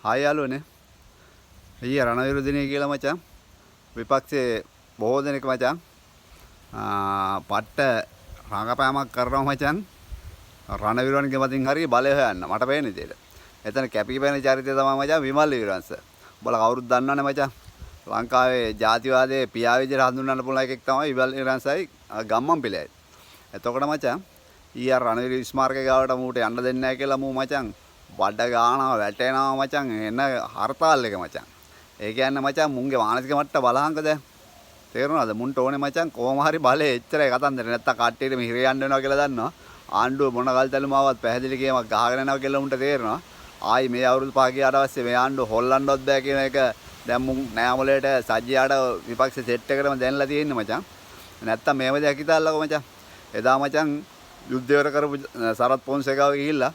Hi යාළුවනේ. ඊයේ රණවිරු දිනය කියලා මචං විපක්ෂයේ බොහෝ දෙනෙක් මචං පට්ට රඟපෑමක් කරනවා මචං රණවිරුවන්ගේ මතින් හරි බලය හොයන්න මට පේන විදියට. එතන කැපී පෙනෙන චරිතය තමයි මචං විමල් වීරවංශ. උඹලා කවුරුත් දන්නවනේ මචං. ලංකාවේ ජාතිවාදයේ පියා විදියට හඳුන්වන්න පුළුවන් එකෙක් තමයි විමල් වීරවංශයි ගම්මන් පිළයයි. එතකොට මචං ඊයේ අර රණවිරු ස්මාරකය ගාවට මූට යන්න දෙන්නේ නැහැ කියලා මූ මචං බඩ ගානවා වැටෙනවා මචං එන හර්තාල් එක මචං. ඒ කියන්නේ මචං මුන්ගේ මානසික මට්ටම බලහන්කෝ දැන්. තේරුණාද? මුන්ට ඕනේ මචං කොහොම හරි බලය එච්චරයි කතන්දර. නැත්තම් කට්ටියට හිරේ යන්න වෙනවා කියලා දන්නවා. ආණ්ඩුව මොන කල් තැලුම ආවත් පැහැදිලි කීමක් ගහගෙන යනවා කියලා මුන්ට තේරෙනවා. ආයි මේ අවුරුදු 5 ගියාට පස්සේ මේ ආණ්ඩුව හොල්ලන්නවත් බෑ කියන එක දැන් මුන් නෑ මොලේට සජ්ජයාට විපක්ෂ සෙට් එකටම දැනලා තියෙන්නේ මචං. නැත්තම් මේව දෙයක් හිතාල්ලකෝ මචං. එදා මචං යුද්ධ ඉවර කරපු සරත් පොන්සේකාව ගිහිල්ලා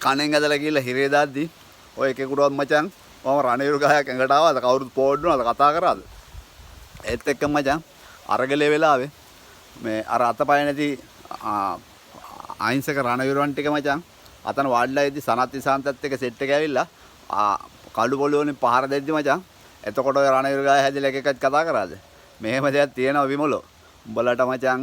කණෙන් ඇදලා ගිහිල්ලා හිරේ දාද්දි ඔය එකෙකුටවත් මචං ඔහම රණවිරු ගහයක් ඇඟට ආවද කවුරුත් පෝඩ්ඩුනාද කතා කරාද? ඒත් එක්ක මචං අරගලේ වෙලාවේ මේ අර අතපය නැති අහිංසක රණවිරුවන් ටික මචං අතන වාඩිලා ඉද්දි සනත් විසාන්තත් එක්ක සෙට් එක ඇවිල්ලා කළු පොළොව වලින් පහර දෙද්දි මචං එතකොට ඔය රණවිරු ගහ හැදිලා එක එකත් කතා කරාද? මෙහෙම දෙයක් තියෙනවා විමලෝ. උඹලට මචං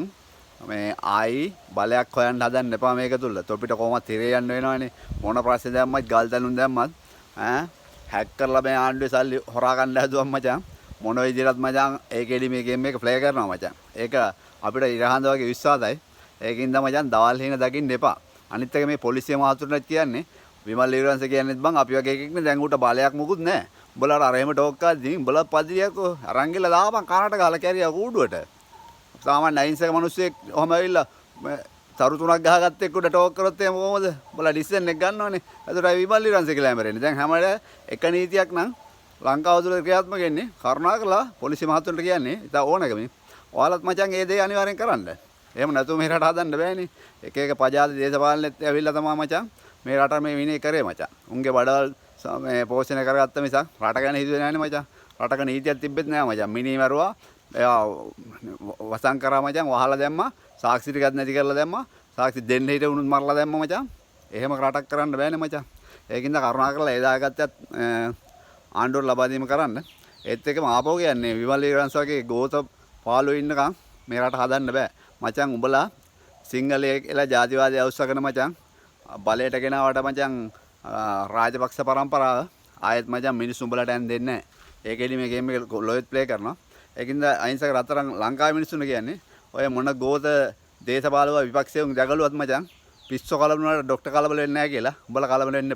මේ ආයි බලයක් හොයන්න හදන්න එපා මේක තුල. තොපිට කොහොමත් හිරේ යන්න වෙනවනේ. මොන ප්‍රශ්නේ දැම්මත් ගල් තැලුම් දැම්මත් ඈ හැක් කරලා මේ ආණ්ඩුවේ සල්ලි හොරා ගන්න හැදුවම් මචං මොන විදියටත් මචං ඒකෙදි මේ ගේම් එක ප්ලේ කරනවා මචං. ඒක අපිට ඉරහඳ වගේ විශ්වාසයි. ඒකින්ද මචං දවල් හීන දකින්න එපා. අනිත් එක මේ පොලිසිය මහතුරුන්ට කියන්නේ විමල් වීරවංශ කියන්නේත් බං අපි වගේ එකෙක් නේ දැන් ඌට බලයක් මුකුත් නැහැ. උඹලාට අර එහෙම ටෝක් කරද්දි උඹලා පදියකෝ අරන් ගිහලා දාපන් කනට ගහලා කැරියා කූඩුවට. සාමාන්‍ය අහිංසක මිනිස්සෙක් ඔහම ඇවිල්ලා තරු තුනක් ගහගත්ත එක්ක උඩ ටෝක් කරොත් එහෙම කොහොමද? උඹලා ඩිසිෂන් එක ගන්නවනේ. එතකොට අය විමල් වීරවංශ කියලා හැමරෙන්නේ. දැන් හැම එක නීතියක් නම් ලංකාව තුළ ක්‍රියාත්මක වෙන්නේ කරුණාකරලා පොලිසිය මහතුන්ට කියන්නේ ඉතා ඕනකමින්. ඔයාලත් මචං ඒ දේ අනිවාර්යෙන් කරන්න. එහෙම නැතුව මේ රට හදන්න බෑනේ. එක එක පජාති දේශපාලනෙත් ඇවිල්ලා තමයි මචං මේ රට මේ විනය කරේ මචං. උන්ගේ බඩවල් මේ පෝෂණය කරගත්ත මිසක් රට ගැන හිතුවේ නෑනේ මචං. රටක නීතියක් තිබ්බෙත් නෑ මචං. මිනී මැරුවා. එයා වසන් කරා මචං වහලා දැම්මා. සාක්ෂි ටිකක් නැති කරලා දැම්මා. සාක්ෂි දෙන්න හිට උනුත් මරලා දැම්මා මචං. එහෙම රටක් කරන්න බෑනේ මචං. ඒකින්ද කරුණාකරලා ඒ දායකත්වයත් ආණ්ඩුවට ලබා දීම කරන්න. ඒත් එක්කම ආපහු කියන්නේ විමල් වීරවංශ වගේ ගෝත පාළුවේ ඉන්නකම් මේ රට හදන්න බෑ. මචං උඹලා සිංහලයේ කියලා ජාතිවාදී අවශ්‍යකන මචං බලයට ගෙනාවට මචං රාජපක්ෂ පරම්පරාව ආයෙත් මචං මිනිස්සු උඹලට යන් දෙන්නේ නැහැ. ඒකෙදි මේ ගේම් එක ලොයෙත් ප්ලේ කරනවා. ඒකින්ද අහිංසක රත්තරන් ලංකාවේ මිනිස්සුන්ට කියන්නේ ඔය මොන ගෝත දේශපාලව විපක්ෂයෙන් දැගලුවත් මචං පිස්සෝ කලබල වුණාට ඩොක්ටර් කලබල වෙන්නේ නැහැ කියලා. උඹලා කලබල වෙන්න